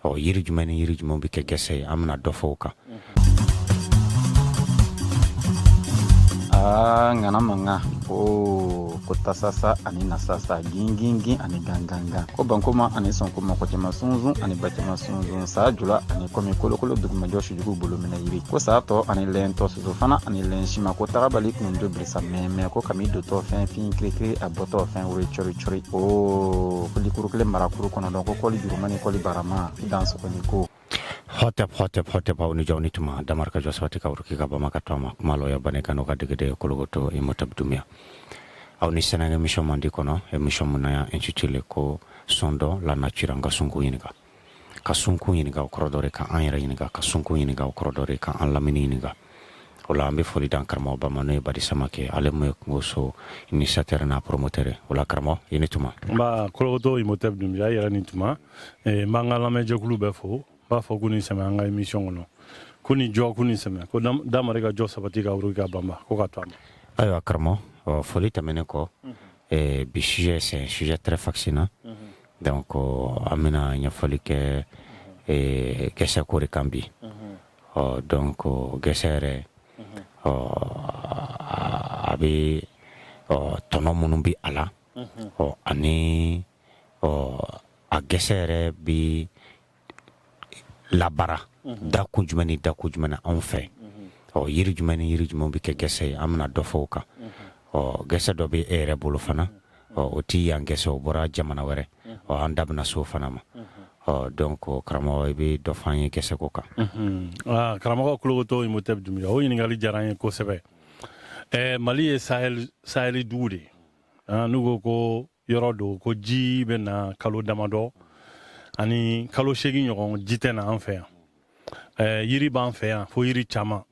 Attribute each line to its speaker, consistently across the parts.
Speaker 1: Ɔ, yiri jumɛn ni yiri jumɛn bɛ kɛ gɛsɛ ye? An bɛna dɔ fɔ o kan.
Speaker 2: Aa, ŋana mankan ko tasasa ani nasasa, gingingin ani gangangan, ko bankoma ani sɔnkoma, ko cɛman sunsun ani bacɛman sunsun, saa jula ani kɔmi, kolokolo dugumajɔ, sujugu bolo minɛ yiri, ko saa tɔ ani lɛntɔ, soso fana ani lɛn sima, ko tagabali kunjo birisa mɛmɛ, ko kami dotɔ fɛn fin kirikiri, a bɔtɔ fɛn wuri cori cori, o ko likuru kelen marakuru kɔnɔdɔn, ko kɔli juruma ni kɔli barama, i dan sɔgɔni ko.
Speaker 1: Hotep, hotep, hotep, aw ni jɔ ni tuma. Damar ka jɔ sabati ka wuruki ka bama ka to a ma kuma lɔya bane ka n'o ka degede Kologoto Imhotep Doumbia. Aw ni sɛnɛ émission mandi kɔnɔ, émission mun na intitulé ko Sondons la nature. An ka sunkun ɲininka, ka sunkun ɲininka, o kɔrɔ dɔ de ka an yɛrɛ ɲininka, ka sunkun ɲininka, o kɔrɔ dɔ de ka an lamini ɲininka. O la, an bɛ foli d'an karamɔgɔba ma, n'o ye Badi Samake, ale mun ye kungoso initiateur n'a promoteur ye. O la, karamɔgɔ, i ni tuma.
Speaker 3: N b'a Kolokoto Imhotep Doumbia, i yɛrɛ ni tuma. N b'an ka lamɛnjɛkulu bɛɛ fo, n b'a fɔ k'u ni sɛmɛ an ka émission kɔnɔ, ko ni jɔ, k'u ni sɛmɛ, ko damari ka jɔ sabati ka wuruki ka banba, ko ka to a ma.
Speaker 1: Ayiwa karamɔgɔ, foli tɛmɛnen kɔ, bi sujet, c'est un sujet très fascinant. Donc an bɛna ɲɛfɔli kɛ gɛsɛ ko de kan bi. Ɔ, donc gɛsɛ yɛrɛ, ɔ, a bɛ, ɔ, tɔnɔ minnu bɛ a la, ɔ, ani, ɔ, a gɛsɛ yɛrɛ bɛ labara dakun jumɛn ni dakun jumɛn na anw fɛ? Ɔ, yiri jumɛn ni yiri jumɛn bɛ kɛ gɛsɛ ye? An bɛna dɔ fɔ o kan. Ɔ, gɛsɛ dɔ bɛ e yɛrɛ bolo fana, ɔ, o ti yan gɛsɛ, o bɔra jamana wɛrɛ. Ɔ, an da bɛna se o fana ma. Ɔ, donc karamɔgɔ, i bɛ dɔ fɔ an ye gɛsɛ ko kan.
Speaker 3: Karamɔgɔ Kolokoto Imhotep Doumbia, o ɲininkali diyara an ye kosɛbɛ. Mali ye Sahel dugu de ye. N'u ko ko yɔrɔ don ko ji bɛ na kalo damadɔ ani kalo 8 ɲɔgɔn, ji tɛ na an fɛ yan. Yiri b'an fɛ yan fo yiri caman.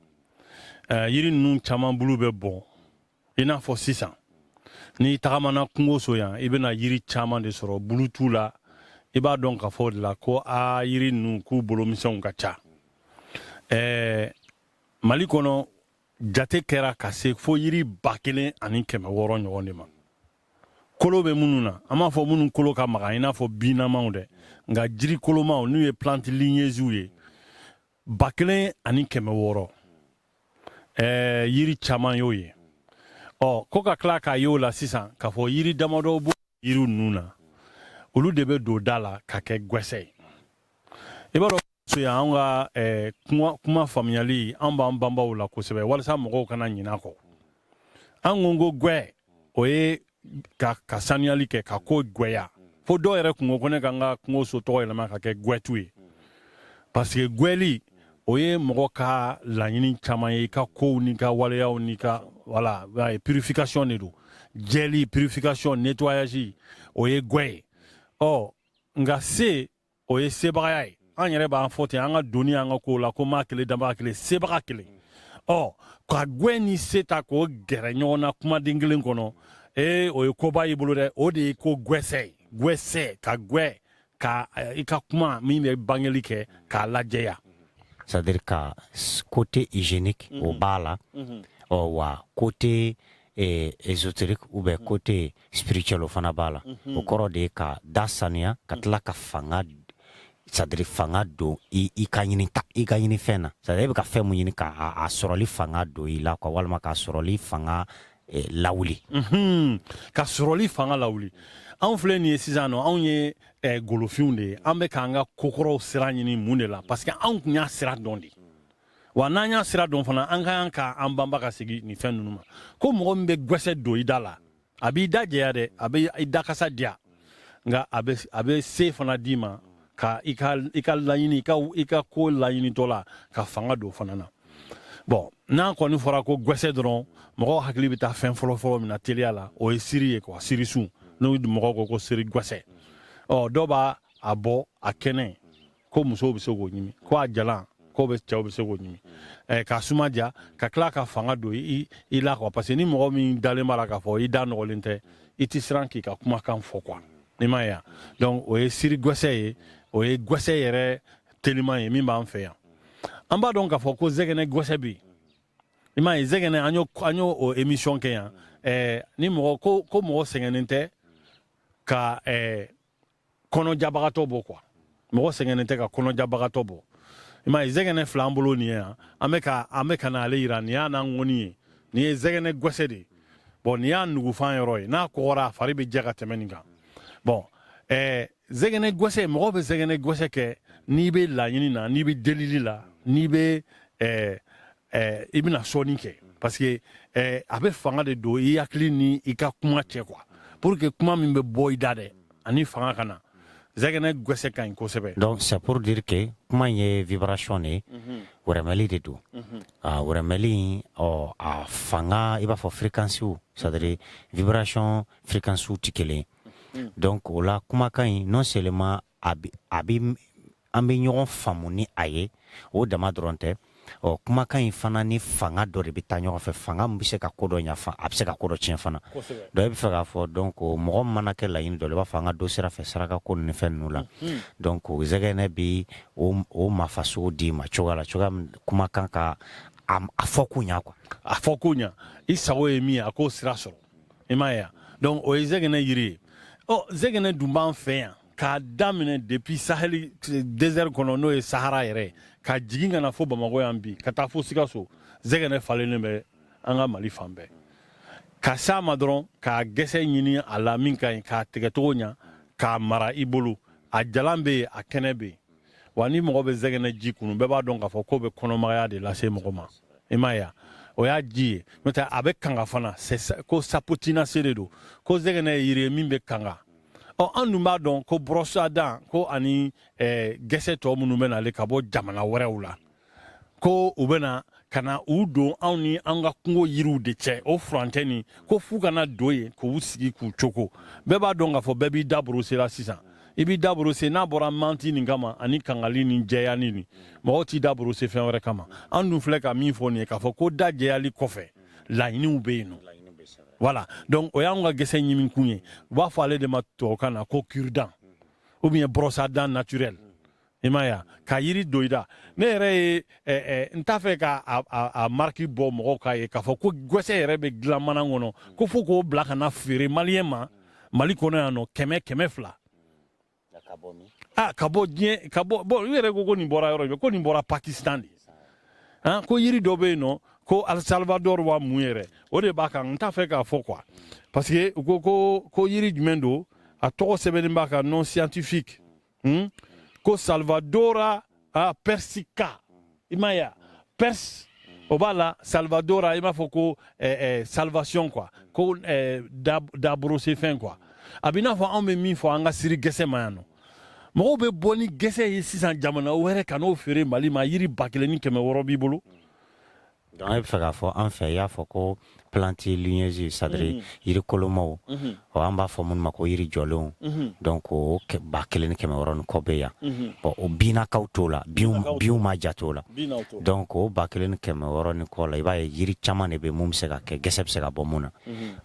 Speaker 3: Yiri ninnu caman bulu bɛ bɔn. I n'a fɔ sisan, n'i tagamana kungo so yan, i bɛna yiri caman de sɔrɔ, bulu t'u la. I b'a dɔn k'a fɔ o de la ko aa, yiri ninnu k'u bolomisɛnw ka ca. Mali kɔnɔ, jate kɛra ka se fo yiri 1600 ɲɔgɔn de ma, kolo bɛ minnu na. An b'a fɔ minnu kolo ka magan, i n'a fɔ binamaw dɛ, nka jiri kolomaw, n'u ye plante ligneuses ye, 1600. Yiri caman y'o ye. Ɔ, ko ka tila k'a ye o la sisan k'a fɔ yiri damadɔ b'o yiri ninnu na, olu de bɛ don da la ka kɛ gwɛsɛ ye. I b'a dɔn, so yan, an ka kuma faamuyali, an b'an banbaw la kosɛbɛ walasa mɔgɔw kana ɲinɛ a kɔ. An ko gwɛ, o ye ka sanuyali kɛ, ka ko gwɛya. Fo dɔw yɛrɛ kun ko ko ne ka n ka kungo so tɔgɔ yɛlɛma ka kɛ gwɛtu ye, parce que gwɛli, o ye mɔgɔ ka laɲini caman ye, i ka kow n'i ka waleyaw n'i ka, voilà, purification de don, jɛli, purification, nettoyage, o ye gwɛ ye. Ɔ, nka se, o ye sebagaya ye. An yɛrɛ b'an fɔ ten an ka doni, an ka kow la, ko maa kelen, danbaga kelen, sebaga kelen. Ɔ, ka gwɛ ni se ta k'o gɛrɛ ɲɔgɔn na kumaden kelen kɔnɔ, ee, o ye koba y'i bolo dɛ. O de ye ko gwɛsɛ ye, gwɛsɛ, ka gwɛ ka i ka kuma min bɛ bangeli kɛ k'a lajɛya.
Speaker 1: C'est à dire ka côté hygiénique, o b'a la. Ɔ, wa côté ésotérique ou bien côté spirituel, o fana b'a la. O kɔrɔ de ye ka da sanuya, ka tila ka fanga, c'est à dire fanga don i ka ɲini ta, i ka ɲini fɛn na. C'est à dire e bɛ ka fɛn mun ɲini, ka a sɔrɔli fanga don i la quoi, walima ka sɔrɔli fanga lawuli.
Speaker 3: Ka sɔrɔli fanga lawuli. Anw filɛ nin ye sisan nɔ, anw ye golofinw de ye. An bɛ k'an ka kokɔrɔw sira ɲini mun de la? Parce que anw tun y'a sira dɔn de. Wa n'an y'a sira dɔn fana, an ka kan ka an banba ka segin nin fɛn ninnu ma. Ko mɔgɔ min bɛ gwɛsɛ don i da la, a b'i da jɛya dɛ, a bɛ i da kasa diya, nka a bɛ se fana d'i ma ka i ka laɲini, i ka ko laɲinitɔ la, ka fanga don fana na. Bon, n'a kɔni fɔra ko gwɛsɛ dɔrɔn, mɔgɔw hakili bɛ taa fɛn fɔlɔ-fɔlɔ min na teliya la, o ye siri ye quoi, sirisun. N'o mɔgɔw ko ko siri gwɛsɛ, ɔ, dɔw b'a a bɔ a kɛnɛ, ko musow bɛ se k'o ɲimi, ko a jalan, ko bɛ cɛw bɛ se k'o ɲimi, ka suma ja, ka tila ka fanga don i la quoi. Parce que ni mɔgɔ min dalen b'a la k'a fɔ i da nɔgɔlen tɛ, i tɛ siran k'i ka kumakan fɔ quoi, i m'a ye wa? Donc o ye siri gwɛsɛ ye, o ye gwɛsɛ yɛrɛ teliman ye min b'an fɛ yan. An b'a dɔn k'a fɔ ko zɛgɛnɛ gwɛsɛ bɛ yen, i m'a ye? Zɛgɛnɛ, an y'o o émission kɛ yan. Ni mɔgɔ ko mɔgɔ sɛgɛnnen tɛ ka kɔnɔjabagatɔ bɔ quoi. Mɔgɔ sɛgɛnnen tɛ ka kɔnɔjabagatɔ bɔ. I m'a ye, zɛgɛnɛ fila an bolo nin ye yan. An bɛ ka n'ale yira. Nin y'a n'a ŋɔni ye, nin ye zɛgɛnɛ gɛsɛ de ye. Bon, nin y'a nugufan yɔrɔ ye. N'a kɔgɔra, a fari bɛ jɛ ka tɛmɛ nin kan. Bon, zɛgɛnɛ gɛsɛ, mɔgɔ bɛ zɛgɛnɛ gɛsɛ kɛ n'i bɛ laɲini na, n'i bɛ delili la, n'i bɛ ɛɛ ɛɛ i bɛna sɔnni kɛ, parce que a bɛ fanga de don i hakili ni i ka kuma cɛ quoi, pour que kuma min bɛ bɔ i da dɛ, ani fanga ka na. Zɛgɛnɛ gɛsɛ ka ɲi kosɛbɛ.
Speaker 1: Donc c'est pour dire que kuma in ye vibration de ye, wɛrɛmɛli de don. A wɛrɛmɛli in, ɔ, a fanga, i b'a fɔ fréquence, c'est à dire vibration fréquence tɛ kelen ye. Donc o la, kumakan in, non seulement a bɛ an bɛ ɲɔgɔn faamu ni a ye, o dama dɔrɔn tɛ. Ɔ, kumakan in fana ni fanga dɔ de bɛ taa ɲɔgɔn fɛ, fanga min bɛ se ka ko dɔ ɲa, a bɛ se ka ko dɔ tiɲɛ fana. Donc e bɛ fɛ k'a fɔ, donc mɔgɔ min mana kɛ laɲini dɔ la, i b'a fɔ an ka dɔ sira fɛ, saraka ko ni fɛn ninnu la, donc zɛgɛnɛ bi o mafasogo d'i ma cogoya la, cogoya min kumakan ka a fɔ ko ɲa quoi.
Speaker 3: A fɔ ko ɲa, i sago ye min ye, a k'o sira sɔrɔ. I m'a ye wa? Donc o ye zɛgɛnɛ yiri ye. Ɔ, zɛgɛnɛ dun b'an fɛ yan k'a daminɛ depuis Saheli désert kɔnɔ, n'o ye Sahara yɛrɛ ye, ka jigin ka na fo Bamakɔ yan bi, ka taa fo Sikaso. Zɛgɛnɛ falennen bɛ an ka Mali fan bɛɛ. Ka s'a ma dɔrɔn, k'a gɛsɛ ɲini a la min ka ɲi, k'a tigɛcogo ɲa, k'a mara i bolo. A jalan bɛ yen, a kɛnɛ bɛ yen. Wa ni mɔgɔ bɛ zɛgɛnɛ ji kunu, bɛɛ b'a dɔn k'a fɔ k'o bɛ kɔnɔmagaya de lase mɔgɔ ma. I m'a ye wa? O y'a ji ye. N'o tɛ, a bɛ kanga fana, ko sapotinacée de don, ko zɛgɛnɛ ye yiri ye min bɛ kanga. Ɔ, an dun b'a dɔn ko brosse à dents ko ani gɛsɛ tɔ minnu bɛ nale ka bɔ jamana wɛrɛw la, ko u bɛ na ka na u don anw ni an ka kungo yiriw de cɛ, o furancɛ nin, ko f'u kana don yen k'u sigi k'u coko. Bɛɛ b'a dɔn k'a fɔ bɛɛ b'i da brosser la sisan. I b'i da brosser n'a bɔra menthe nin kama ani kangali ni jɛyani nin, mɔgɔw t'i da brosser fɛn wɛrɛ kama. An dun filɛ ka min fɔ nin ye, k'a fɔ ko da jɛyali kɔfɛ, laɲiniw bɛ yen nɔ. Voilà, donc o y'anw ka gɛsɛ ɲimi kun ye. U b'a fɔ ale de ma tubabukan na ko cure-dent ou bien brosse à dents naturelle. I m'a ye wa? Ka yiri don i da. Ne yɛrɛ ye n t'a fɛ ka a marque bɔ mɔgɔw k'a ye k'a fɔ ko gɛsɛ yɛrɛ bɛ dilan mana kɔnɔ, ko fo k'o bila ka na feere maliyɛn ma Mali kɔnɔ yan nɔ, 100, 200. A ka bɔ diɲɛ, ka bɔ, bon, u yɛrɛ ko nin bɔra yɔrɔ jumɛn? Ko nin bɔra Pakistan de han. Ko yiri dɔ bɛ yen nɔ ko Al Salvador wa mun yɛrɛ, o de b'a kan. N t'a fɛ k'a fɔ quoi, parce que u ko yiri jumɛn don, a tɔgɔ sɛbɛnnen b'a kan, nom scientifique, Ko Salvadora a persica. I m'a ye wa? Perse o b'a la, Salvadora, i b'a fɔ ko salvation quoi, ko da brosser fɛn quoi. A b'i n'a fɔ anw bɛ min fɔ an ka siri gɛsɛ ma yan nɔ. Mɔgɔw bɛ bɔ ni gɛsɛ ye sisan jamana wɛrɛ ka n'o feere Mali ma. Yiri 1600 b'i bolo.
Speaker 1: Donc e bɛ fɛ k'a fɔ an fɛ, i y'a fɔ ko plante ligneuse, c'est à dire yiri kolomaw, ɔ, an b'a fɔ minnu ma ko yiri jɔlenw. Donc o 1600 ni kɔ bɛ yan. Bon, o binnakaw t'o la, binw ma jate o la. Donc o 1600 ni kɔ la, i b'a ye yiri caman de bɛ mun bɛ se ka kɛ gɛsɛ, bɛ se ka bɔ mun na.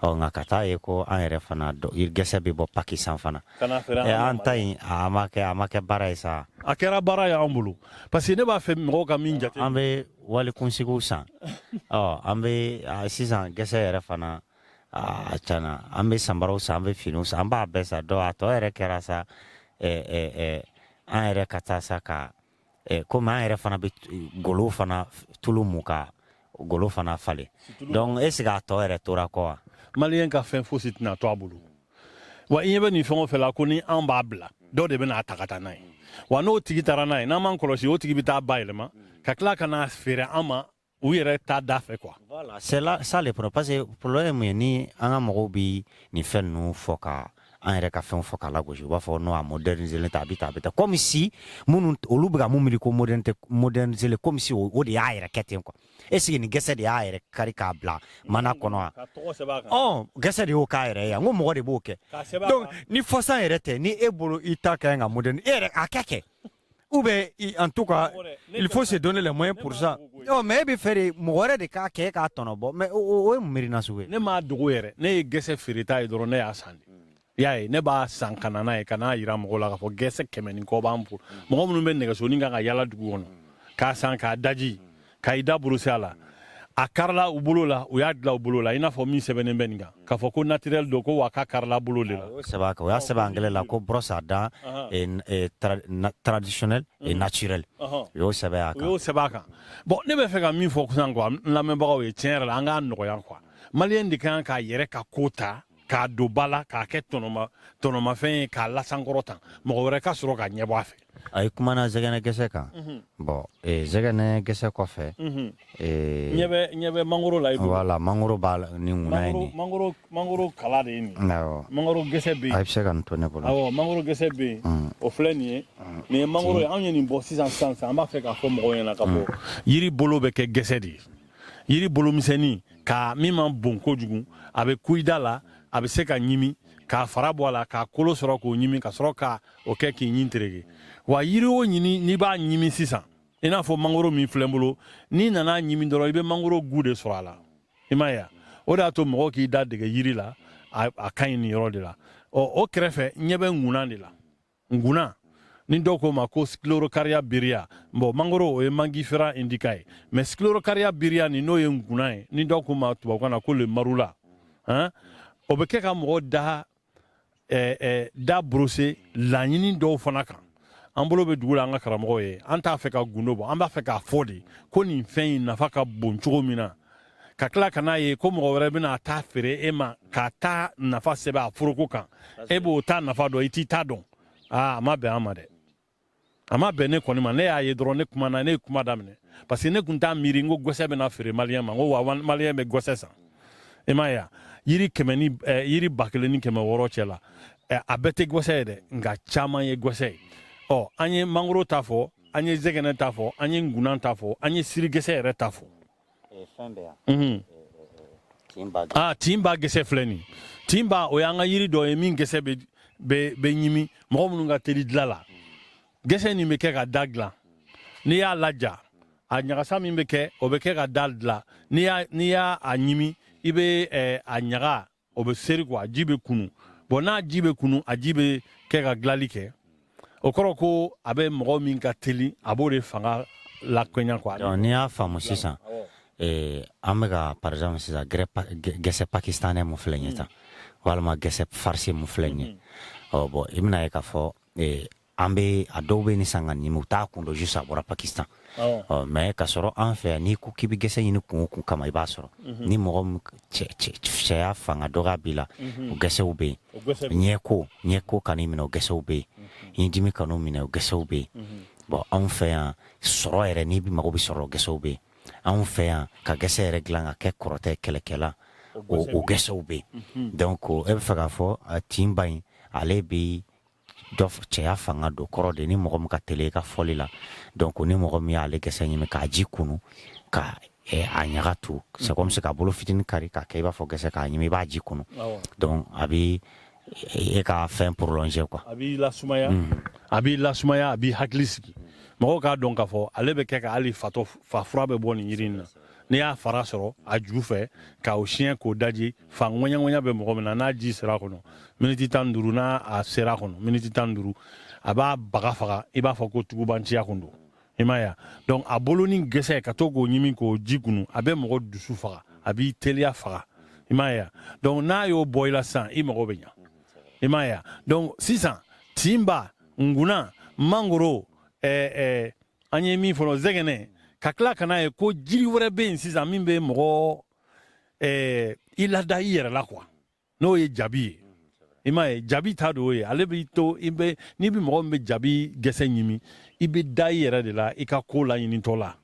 Speaker 1: Ɔ, nka ka taa ye ko an yɛrɛ fana yiri gɛsɛ bɛ bɔ Pakistan fana. An ta in, a ma kɛ baara ye sa.
Speaker 3: A kɛra baara ye anw bolo, parce que ne b'a fɛ mɔgɔw ka min jate.
Speaker 1: An bɛ wali kunsigiw san. Ɔ, an bɛ sisan gɛsɛ yɛrɛ fana, a cana, an bɛ sanbaraw san, an bɛ finiw san, an b'a bɛɛ san. Dɔw a tɔ yɛrɛ kɛra sa, an yɛrɛ ka taa sa ka komi an yɛrɛ fana bɛ golo fana tulu mun ka golo fana falen. Donc est ce que a tɔ yɛrɛ tora kɔ wa?
Speaker 3: Maliyɛn ka fɛn fosi tɛna to a bolo. Wa i ɲɛ bɛ nin fɛn o fɛn la, ko ni an b'a bila, dɔw de bɛ n'a ta ka taa n'a ye. Wa n'o tigi taara n'a ye, n'an m'an kɔlɔsi, o tigi bɛ taa bayɛlɛma ka tila ka n'a feere an ma u yɛrɛ ta da fɛ quoi.
Speaker 1: Voilà, c'est là ça le problème, parce que problème ye mun ye? Ni an ka mɔgɔw bi nin fɛn ninnu fɔ, ka an yɛrɛ ka fɛnw fɔ k'a lagosi, u b'a fɔ non, a moderniser tɛ, a bɛ tan, a bɛ tan, comme si minnu olu bɛ ka mun miiri ko moderne tɛ, moderniser, comme si o de y'a yɛrɛ kɛ ten quoi. Est ce que nin gɛsɛ de y'a yɛrɛ kari k'a bila mana kɔnɔ wa? Ɔ, gɛsɛ de y'o k'a yɛrɛ ye yan. N ko mɔgɔ de b'o kɛ. Donc ni fɔsan yɛrɛ tɛ, ni e bolo i ta ka ɲi ka moderne, e yɛrɛ a kɛ ou bien, en tout cas, il faut se donner les moyens pour ça. Oh, mais e bɛ fɛ de mɔgɔ wɛrɛ de k'a kɛ k'a tɔnɔ bɔ, mais o ye mun miirina sugu ye?
Speaker 3: Ne m'a dogo yɛrɛ. Ne ye gɛsɛ feereta ye dɔrɔn, ne y'a san de. I y'a ye, ne b'a san ka na n'a ye, ka n'a yira mɔgɔw la k'a fɔ gɛsɛ 100 ni kɔ b'an bolo. Mɔgɔ minnu bɛ nɛgɛsonin kan ka yala dugu kɔnɔ k'a san, k'a daji, k'a i da brosser a la. A karila u bolo la, u y'a dilan u bolo la, i n'a fɔ min sɛbɛnnen bɛ nin kan k'a fɔ ko naturel don, ko wa k'a karila bolo de la.
Speaker 1: O sɛbɛn a kan, o y'a sɛbɛn anglais la ko brosse à dents traditionnel et naturel. U y'o sɛbɛn a
Speaker 3: U
Speaker 1: kan.
Speaker 3: y'o sɛbɛn a kan. Bon, ne bɛ fɛ ka min fɔ sisan quoi, n lamɛnbagaw ye, tiɲɛ yɛrɛ la, an k'a nɔgɔya quoi. Maliyɛn de kan k'a yɛrɛ ka ko ta k'a don ba la, k'a kɛ tɔnɔmafɛn ye, k'a lasankɔrɔ tan, mɔgɔ wɛrɛ ka sɔrɔ ka ɲɛbɔ a fɛ.
Speaker 1: A ye kumana zɛgɛnɛ gɛsɛ kan. Bon, zɛgɛnɛ gɛsɛ kɔfɛ,
Speaker 3: Ɲɛ bɛ mangoro la i bolo.
Speaker 1: Voilà, mangoro b'a la ni ŋuna ye nin.
Speaker 3: Mangoro kala de ye nin.
Speaker 1: Awɔ.
Speaker 3: Mangoro gɛsɛ bɛ
Speaker 1: A
Speaker 3: yen.
Speaker 1: bɛ se ka nin to ne bolo.
Speaker 3: Awɔ, mangoro gɛsɛ bɛ yen, o filɛ nin ye. Nin ye mangoro ye, anw ye nin bɔ sisan sisan sisan. An b'a fɛ k'a fɔ mɔgɔw ɲɛna k'a fɔ yiri bolo bɛ kɛ gɛsɛ de ye. Yiri bolo misɛnnin ka min man bon kojugu, a bɛ ku i da la, a bɛ se ka ɲimi k'a fara bɔ a la, k'a kolo sɔrɔ k'o ɲimi, ka sɔrɔ ka o kɛ k'i ɲin tereke. Wa yiri o ɲini, n'i b'a ɲimi sisan, i n'a fɔ mangoro min filɛ n bolo, n'i nana ɲimi dɔrɔn, i bɛ mangoro gu de sɔrɔ a la. I m'a ye wa? O de y'a to mɔgɔw k'i da dege yiri la, a ka ɲi nin yɔrɔ de la. Ɔ, o kɛrɛfɛ, ɲɛ bɛ ŋunan de la. Ŋunan ni dɔw k'o ma ko Sclerocarya birrea. Bon, mangoro, o ye Mangifera indica ye, mais Sclerocarya birrea nin, n'o ye ŋunan ye, ni dɔw k'o ma tubabukan na ko le marula, han, o bɛ kɛ ka mɔgɔ da da brosser laɲini dɔw fana kan. An bolo bɛ dugu la, an ka karamɔgɔw ye, an t'a fɛ ka gundo bɔ, an b'a fɛ k'a fɔ de ko nin fɛn in nafa ka bon cogo min na, ka tila ka n'a ye ko mɔgɔ wɛrɛ bɛna taa feere e ma k'a ta nafa sɛbɛn a foroko kan, e b'o ta nafa dɔn, i t'i ta dɔn. Aa, a ma bɛn an ma dɛ, a ma bɛn ne kɔni ma. Ne y'a ye dɔrɔn, ne kumana, ne ye kuma daminɛ, parce que ne tun t'a miiri n ko gɔsɛ bɛna feere maliyɛn ma, n ko wa maliyɛn bɛ gɔsɛ san. I m'a ye wa? Yiri kɛmɛ ni yiri 1600 cɛ la, a bɛɛ tɛ gɔsɛ ye dɛ, nka caman ye gɔsɛ ye. Ɔ, an ye mangoro ta fɔ, an ye zɛgɛnɛ ta fɔ, an ye ngunan ta fɔ, an ye sirigɛsɛ yɛrɛ ta fɔ.
Speaker 1: Fɛn bɛ yan. Tin ba.
Speaker 3: Ah, tinba gɛsɛ filɛ nin. Tinba, o y'an ka yiri dɔ ye min gɛsɛ bɛ ɲimi mɔgɔ minnu ka teli dilan la. Gɛsɛ nin bɛ kɛ ka da dilan. N'i y'a laja, a ɲagasa min bɛ kɛ, o bɛ kɛ ka da dilan. N'i y'a a ɲimi, i bɛ a ɲaga, o bɛ seri quoi, ji bɛ kunu. Bon, n'a ji bɛ kunu, a ji bɛ kɛ ka dilanli kɛ. O kɔrɔ ko a bɛ mɔgɔ min ka teli, a b'o de fanga lakɛɲa quoi.
Speaker 1: Donc n'i y'a faamu sisan, an bɛ ka, par exemple sisan, gɛsɛ pakistanais mun filɛ nin ye tan, walima gɛsɛ farci mun filɛ nin ye. Ɔ bon, i bɛna ye k'a fɔ an bɛ a dɔw bɛ nin san ka ɲimi, u t'a kun dɔn, juste a bɔra Pakistan. Ɔ, mais k'a sɔrɔ an fɛ yan, n'i ko k'i bɛ gɛsɛ ɲini kun o kun kama, i b'a sɔrɔ. Ni mɔgɔ min cɛya fanga dɔgɔya b'i la, o gɛsɛw bɛ yen.
Speaker 3: O gɛsɛ bɛ yen.
Speaker 1: Ɲɛko kan'i minɛ, o gɛsɛw bɛ yen. Ɲindimi kan'o minɛ, o gɛsɛw bɛ yen. Bon, anw fɛ yan, sɔrɔ yɛrɛ, n'i bɛ mago bɛ sɔrɔ, o gɛsɛw bɛ yen. Anw fɛ yan, ka gɛsɛ yɛrɛ dilan ka kɛ kɔrɔtɛ kɛlɛkɛla, o gɛsɛw bɛ yen. Donc e bɛ fɛ k'a fɔ a tinba in, ale bɛ dɔ cɛya fanga don kɔrɔ de, ni mɔgɔ min ka teli i ka fɔli la. Donc ni mɔgɔ min y'ale gɛsɛ ɲimi k'a ji kunu, ka a ɲaga tu, c'est comme si ka bolo fitinin kari k'a kɛ i b'a fɔ gɛsɛ k'a ɲimi, i b'a ji kunu. Donc a bɛ e ka fɛn prolonger quoi.
Speaker 3: A b'i lasumaya, a b'i lasumaya, a b'i hakili sigi. Mɔgɔw k'a dɔn k'a fɔ ale bɛ kɛ ka hali fatɔ fa fura bɛ bɔ nin yiri in na. N'i y'a fara sɔrɔ a ju fɛ k'o siɲɛ k'o daji, fa ŋɔɲɛ bɛ mɔgɔ min na, n'a ji sera a kɔnɔ miniti 15, n'a a sera a kɔnɔ miniti 15, a b'a baga faga, i b'a fɔ ko tugubanciya kun don. I m'a ye wa? Donc a bolonin gɛsɛ, ka to k'o ɲimi k'o ji kunu, a bɛ mɔgɔ dusu faga, a b'i teliya faga. I m'a ye wa? Donc n'a y'o bɔ i la sisan, i mago bɛ ɲa. I m'a ye wa? Donc sisan, tinba, nguna, mangoro, an ye min fɔlɔ, zɛgɛnɛ, ka tila ka n'a ye ko jiri wɛrɛ bɛ yen sisan min bɛ mɔgɔ i lada i yɛrɛ la quoi, n'o ye jabi ye. I m'a ye, jabi ta don o ye. Ale b'i to i bɛ, n'i bɛ mɔgɔ min bɛ jabi gɛsɛ ɲimi, i bɛ da i yɛrɛ de la, i ka ko laɲinitɔ la.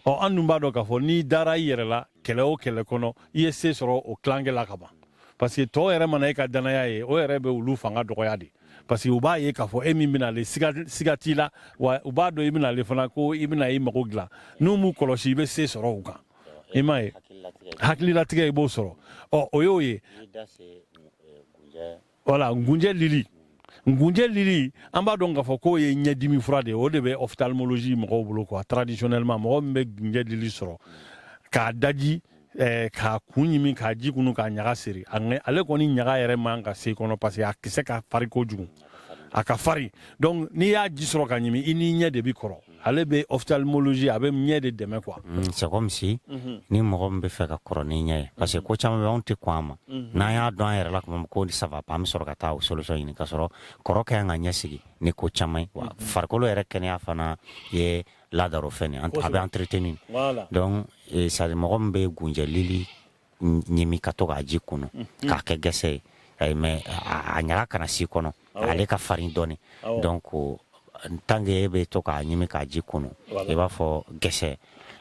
Speaker 3: Ɔ, an dun b'a dɔn k'a fɔ n'i dara i yɛrɛ la, kɛlɛ o kɛlɛ kɔnɔ, i ye se sɔrɔ o tilankɛ la ka ban, parce que tɔw yɛrɛ mana e ka danaya ye, o yɛrɛ bɛ olu fanga dɔgɔya de, parce que u b'a ye k'a fɔ e min bɛna ale, siga t'i la, wa u b'a dɔn i bɛna ale fana, ko i bɛna i mago dilan. N'u m'u kɔlɔsi, i bɛ se sɔrɔ u kan. I m'a ye, hakililatigɛ, i b'o sɔrɔ. Ɔ, o y'o ye. Voilà, ngunjɛ lili, ngunjɛ lili, an b'a dɔn k'a fɔ k'o ye ɲɛdimi fura de ye. O de bɛ ophtalmologie mɔgɔw bolo quoi. Traditionnellement, mɔgɔ min bɛ ngunjɛ lili sɔrɔ k'a daji, k'a kun ɲimi, k'a ji kunu, k'a ɲaga seri, ale kɔni ɲaga yɛrɛ man ka se kɔnɔ, parce que a kisɛ ka farin kojugu, a ka farin. Donc n'i y'a ji sɔrɔ ka ɲimi, i n'i ɲɛ de bi kɔrɔ. Ale bɛ ophtalmologie, a bɛ ɲɛ de dɛmɛ quoi.
Speaker 1: C'est comme si ni mɔgɔ min bɛ fɛ ka kɔrɔ ni ɲɛ ye, parce que ko caman bɛ, anw tɛ kɔn a ma. N'an y'a dɔn an yɛrɛ la tuma min ko ça va pas, an bɛ sɔrɔ ka taa o solution ɲini, ka sɔrɔ kɔrɔ ka ɲi ka ɲɛ sigi ni ko caman ye. Wa farikolo yɛrɛ kɛnɛya fana ye ladaro fɛn de ye, a bɛ entretenir. Donc c'est à dire mɔgɔ min bɛ gunjɛ lili ɲimi ka to k'a ji kunu k'a kɛ gɛsɛ ye, mais a ɲaga kana s'i kɔnɔ, ale ka farin dɔɔni. Donc tant que e bɛ to k'a ɲimi k'a ji kunu, i b'a fɔ gɛsɛ,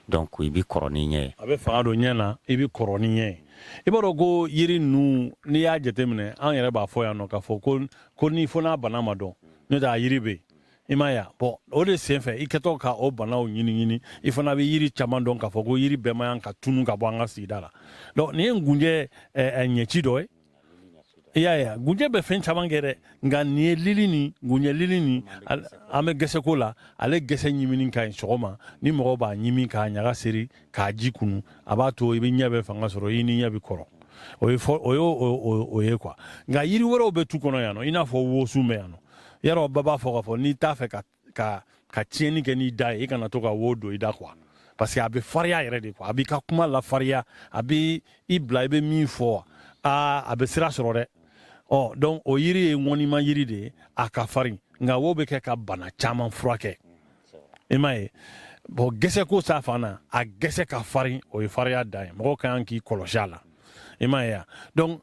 Speaker 1: donc i bɛ kɔrɔ ni ɲɛ ye.
Speaker 3: A bɛ fanga don ɲɛ na, i bɛ kɔrɔ ni ɲɛ ye. I b'a dɔn ko yiri ninnu, n'i y'a jateminɛ, an yɛrɛ b'a fɔ yan nɔ k'a fɔ ko ni fo n'a bana ma dɔn, n'o tɛ a yiri bɛ yen, i m'a ye wa? Bon, o de senfɛ, i kɛtɔ ka o banaw ɲini ɲini, i fana bɛ yiri caman dɔn k'a fɔ ko yiri bɛɛ man kan ka tunu ka bɔ an ka sigida la. Donc nin ye ngunjɛ ɲɛci dɔ ye, i y'a ye wa? Gunjɛ bɛ fɛn caman kɛ dɛ, nka nin ye lili ni gunjɛ lili ni an bɛ gɛsɛko la. Ale gɛsɛ ɲimini ka ɲi sɔgɔma. Ni mɔgɔ b'a ɲimi k'a ɲaga seri k'a ji kunu, a b'a to i bɛ ɲɛ bɛ fanga sɔrɔ, i ni ɲɛ bɛ kɔrɔ. O ye fɔ o ye o ye quoi. Nka yiri wɛrɛw bɛ tu kɔnɔ yan nɔ, i n'a fɔ wosun bɛ yan nɔ. Yarɔ, bɛɛ b'a fɔ k'a fɔ n'i t'a fɛ ka tiɲɛni kɛ n'i da ye, i kana to ka wo don i da quoi, parce que a bɛ farinya yɛrɛ de quoi. A b'i ka kuma lafarinya, a bɛ i bila i bɛ min fɔ, aa, a bɛ sira sɔrɔ dɛ. Ɔ, donc o yiri ye ŋɔnima yiri de ye, a ka farin, nka wo bɛ kɛ ka bana caman furakɛ, i m'a ye. Bon, gɛsɛko ta fan na, a gɛsɛ ka farin, o ye farinya dan ye. Mɔgɔw ka kan k'i kɔlɔsi a la, i m'a ye wa? Donc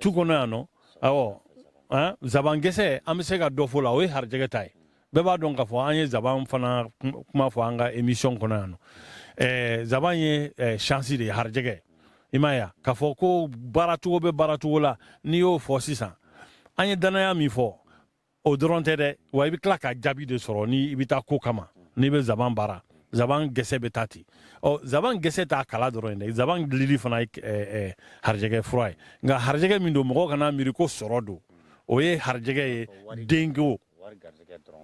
Speaker 3: tu kɔnɔ yan nɔ, awɔ, han, zaban gɛsɛ, an bɛ se ka dɔ fɔ o la. O ye harijɛgɛ ta ye. Bɛɛ b'a dɔn k'a fɔ an ye zaban fana kuma fɔ an ka émission kɔnɔ yan nɔ. Zaban ye chance de ye, harijɛgɛ, i m'a ye wa? K'a fɔ ko baaracogo bɛ baaracogo la, n'i y'o fɔ sisan, an ye danaya min fɔ, o dɔrɔn tɛ dɛ. Wa i bɛ tila ka jaabi de sɔrɔ ni i bɛ taa ko kama. N'i bɛ zaban baara, zaban gɛsɛ bɛ taa ten. Ɔ, zaban gɛsɛ t'a kala dɔrɔn ye dɛ, zaban lili fana ye harijɛgɛ fura ye. Nka harijɛgɛ min don, mɔgɔw kana miiri ko sɔrɔ don. O ye harijɛgɛ ye denko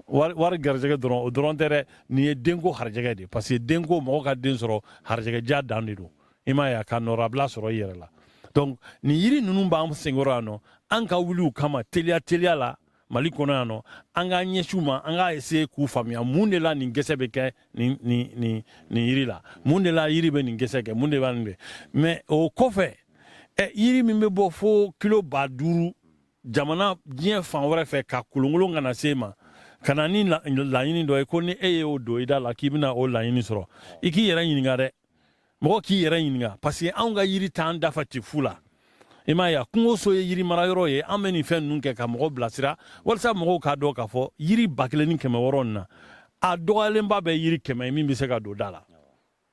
Speaker 3: wari garijɛgɛ dɔrɔn, o dɔrɔn tɛ dɛ. Nin ye denko harijɛgɛ de ye, parce que denko, mɔgɔ ka den sɔrɔ, harijɛgɛ ja dan de don, i m'a ye a, ka nɔrɔbila sɔrɔ i yɛrɛ la. Donc nin yiri ninnu b'an senkɔrɔ yan nɔ, an ka wuli u kama teliya teliya la Mali kɔnɔ yan nɔ. An k'an ɲɛsin u ma, an k'a essayer k'u faamuya mun de la nin gɛsɛ bɛ kɛ nin yiri la, mun de la yiri bɛ nin gɛsɛ kɛ, mun de b'a nin kɛ. Mais o kɔfɛ, yiri min bɛ bɔ fo kilo 5000 jamana diɲɛ fan wɛrɛ fɛ ka kolonkolon ka na se ma, ka na ni laɲini dɔ ye ko ni e y'o don i da la k'i bɛna o laɲini sɔrɔ, i k'i yɛrɛ ɲininka dɛ. Mɔgɔ k'i yɛrɛ ɲininka, parce que anw ka yiri t'an dafa ten fu la, i m'a ye a. Kungoso ye yiri mara yɔrɔ ye. An bɛ nin fɛn ninnu kɛ ka mɔgɔw bilasira walasa mɔgɔw k'a dɔn k'a fɔ yiri 1600 nin na, a dɔgɔyalenba bɛ yiri 100 ye min bɛ se ka don da la,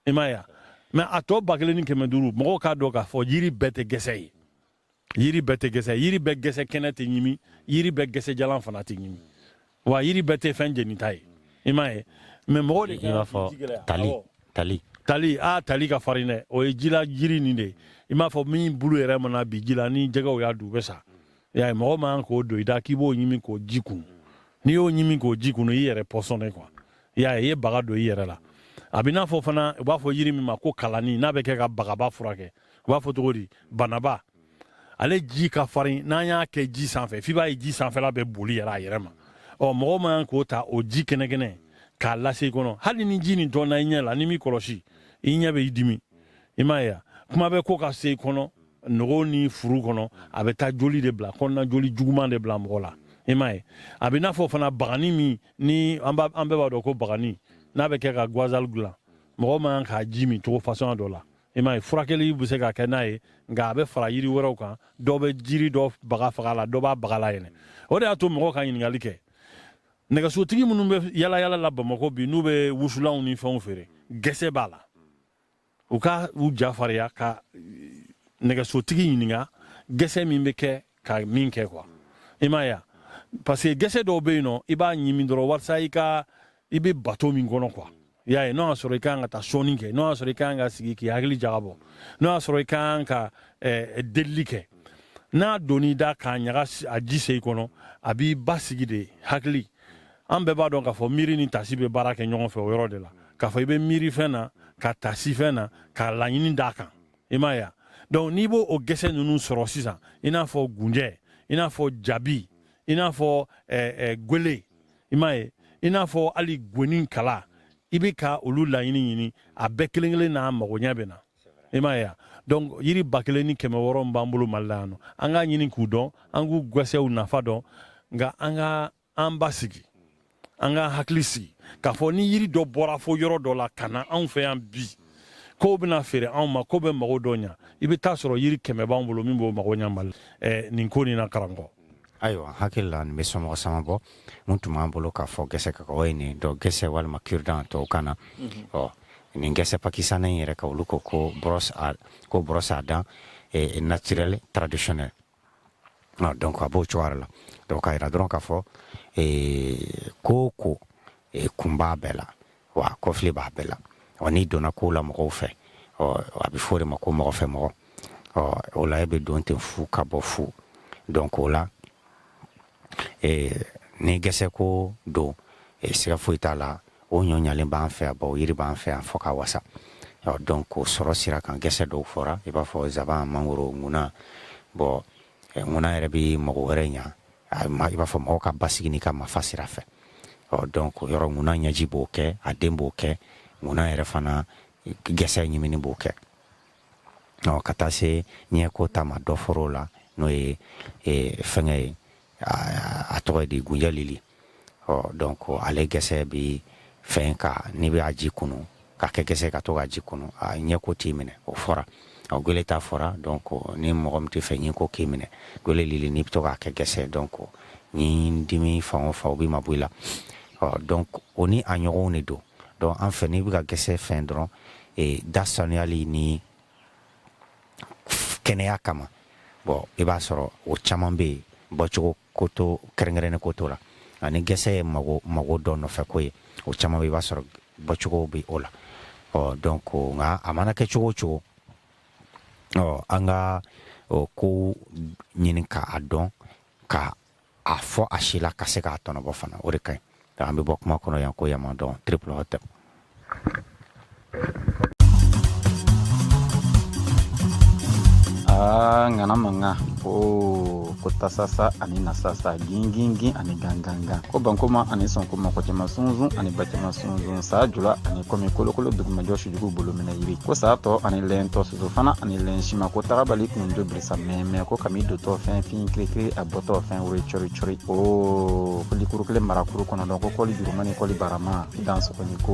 Speaker 3: i m'a ye a. Mais a tɔ 1500, mɔgɔw k'a dɔn k'a fɔ yiri bɛɛ tɛ gɛsɛ ye, yiri bɛɛ tɛ gɛsɛ, yiri bɛɛ gɛsɛ kɛnɛ tɛ ɲimi, yiri bɛɛ gɛsɛ jalan fana tɛ ɲimi, wa yiri bɛɛ tɛ fɛn jenita ye, i m'a ye. Mais mɔgɔw de
Speaker 1: I b'a fɔ tali tali.
Speaker 3: Tali, a tali ka farin dɛ. O ye jila jiri nin de ye, i m'a fɔ min bulu yɛrɛ mana bi ji la, ni jɛgɛw y'a dun, u bɛ sa. I y'a ye, mɔgɔ man kan k'o don i da k'i b'o ɲimi k'o ji kun. N'i y'o ɲimi k'o ji kun, i yɛrɛ pɔsɔnɛ quoi, i y'a ye, i ye baga don i yɛrɛ la. A bɛ n'a fɔ fana, u b'a fɔ yiri min ma ko kalani, n'a bɛ kɛ ka bagaba furakɛ, u b'a fɔ cogo di, banaba. Ale ji ka farin, n'an y'a kɛ ji sanfɛ, f'i b'a ye ji sanfɛla bɛ boli yɛrɛ a yɛrɛ ma. Ɔ, mɔgɔ man kan k'o ta o ji kɛnɛkɛnɛ k'a lase i kɔnɔ. Hali ni ji nin tɔnna i ɲɛ la, n'i m'i kɔlɔsi, i ɲɛ bɛ i dimi, i m'a ye wa? Kuma bɛ ko ka se i kɔnɔ, nogo ni furu kɔnɔ, a bɛ taa joli de bila kɔnɔna, joli juguman de bila mɔgɔ la, i m'a ye. A bɛ n'a fɔ fana bagani min ni an bɛɛ b'a dɔn ko bagani, n'a bɛ kɛ ka gasoil dilan, mɔgɔ man kan k'a ji min cogo façon dɔ la, i m'a ye. Furakɛli bɛ se ka kɛ n'a ye, nka a bɛ fara yiri wɛrɛw kan. Dɔ bɛ jiri dɔ baga faga la, dɔ b'a baga layɛlɛ. O de y'a to mɔgɔw ka ɲininkali kɛ. Nɛgɛsotigi minnu bɛ yala yala la Bamakɔ bi, n'u bɛ wusulanw ni fɛnw feere, gɛsɛ b'a la, u ka u ja farinya ka nɛgɛsotigi ɲininka gɛsɛ min bɛ kɛ ka min kɛ quoi, i m'a ye wa? Parce que gɛsɛ dɔw bɛ yen nɔ, i b'a ɲimi dɔrɔn walasa i ka i bɛ bato min kɔnɔ quoi, i y'a ye. N'o y'a sɔrɔ i ka kan ka taa sɔnni kɛ, n'o y'a sɔrɔ i ka kan ka sigi k'i hakili jagabɔ, n'o y'a sɔrɔ i ka kan ka delili kɛ, n'a donn'i da k'a ɲaga a ji se i kɔnɔ, a b'i basigi de hakili. An bɛɛ b'a dɔn k'a fɔ miiri ni tasi bɛ baara kɛ ɲɔgɔn fɛ o yɔrɔ de la, k'a fɔ i bɛ miiri fɛn na ka tasi fɛn na k'a laɲini d'a kan, i m'a ye wa? Donc n'i b'o o gɛsɛ ninnu sɔrɔ sisan, i n'a fɔ gunjɛ, i n'a fɔ jabi, i n'a fɔ gwele, i m'a ye, i n'a fɔ hali goni kala. I bɛ ka olu laɲini ɲini, a bɛɛ kelen kelen n'a magoɲɛ bɛ na. I m'a ye wa? Donc yiri 1600 b'an bolo Mali la yan nɔ. An k'a ɲini k'u dɔn, an k'u gɛsɛw nafa dɔn, nka an ka an basigi, an ka hakili sigi k'a fɔ ni yiri dɔ bɔra fo yɔrɔ dɔ la ka na anw fɛ yan bi, k'o bɛna feere anw ma, k'o bɛ mago dɔ ɲa, i bɛ taa sɔrɔ yiri 100 b'anw bolo min b'o mago ɲa Mali nin ko nin na, karamɔgɔ.
Speaker 1: Ayiwa, hakili la nin bɛ somɔgɔ sama bɔ. Mun tun b'an bolo k'a fɔ gɛsɛ ka o ye nin dɔ gɛsɛ walima cure-dent tubabukan na. Ɔ, nin gɛsɛ pakistanais in yɛrɛ ka, olu ko brosse à dents naturel traditionnel. Donc a b'o cogoya la. Donc k'a yira dɔrɔn k'a fɔ ko o ko kun b'a bɛɛ la, wa kɔfili b'a bɛɛ la. Ɔ, n'i donna ko la mɔgɔw fɛ, ɔ, a bɛ fɔ o de ma ko mɔgɔ fɛ mɔgɔ. Ɔ, o la e bɛ don ten fu ka bɔ fu. Donc o la ni gɛsɛ ko don, siga foyi t'a la, o ɲɔ ɲalen b'an fɛ yan, bawo yiri b'an fɛ yan fɔ ka wasa. Ɔ, donc o sɔrɔ sira kan, gɛsɛ dɔw fɔra, i b'a fɔ zaban, mangoro, ŋuna. Bɔn, ŋuna yɛrɛ bɛ mɔgɔ wɛrɛ ɲa, i b'a fɔ mɔgɔw ka basigi n'i ka mafa sira fɛ. Ɔ, donc yɔrɔ ŋuna ɲɛji b'o kɛ, a den b'o kɛ, ŋuna yɛrɛ fana gɛsɛ ɲimini b'o kɛ. Ɔ, ka taa se ɲɛko ta ma, dɔ fɔr'o la, n'o ye fɛngɛ ye, a tɔgɔ ye di, gunjɛ lili. Ɔ, donc ale gɛsɛ bi fɛn ka n'i bɛ a ji kunu ka kɛ gɛsɛ ka to ka ji kunu, a ɲɛko t'i minɛ, o fɔra. Ɔ, gwele ta fɔra. Donc ni mɔgɔ min tɛ fɛ ɲinko k'i minɛ, gwele lili n'i bɛ to k'a kɛ gɛsɛ, donc ni dimi fan o fan o b'i ma bɔ i la. Ɔ, donc o ni a ɲɔgɔnw de don. Donc an fɛ, n'i bɛ ka gɛsɛ fɛn dɔrɔn, da sanuyali ni kɛnɛya kama, bon, i b'a sɔrɔ o caman bɛ yen, bɔcogo ko to kɛrɛnkɛrɛnnen ko t'o la. Ani gɛsɛ ye mago mago dɔ nɔfɛ ko ye, o caman bɛ, i b'a sɔrɔ bɔcogo bɛ o la. Ɔ, donc nka a mana kɛ cogo o cogo, ɔ, an ka o ko ɲini k'a dɔn, ka a fɔ a si la, ka se k'a tɔnɔbɔ fana, o de ka ɲi. An bɛ bɔ kuma kɔnɔ yan ko yama dɔn triple hôtel.
Speaker 2: Aa, ŋana mankan o ko tasasa ani nasasa, gingingin ani gangangan, ko bankoma ani sɔnkoma, ko cɛman sunsun ani bacɛman sunsun, saa jula ani kɔmi, kolokolo dugumajɔ sujugu bolo minɛ yiri, ko saa tɔ ani lɛn tɔ, soso fana ani lɛn sima, ko tagabali kunjo birisa mɛmɛ, ko kami dotɔ fɛn fin kirikiri, a bɔtɔ fɛn wuri cɔri cɔri, o ko likuru kelen marakuru kɔnɔ dɔn, ko kɔli juruma ni kɔli barama, i dan sɔgɔni ko.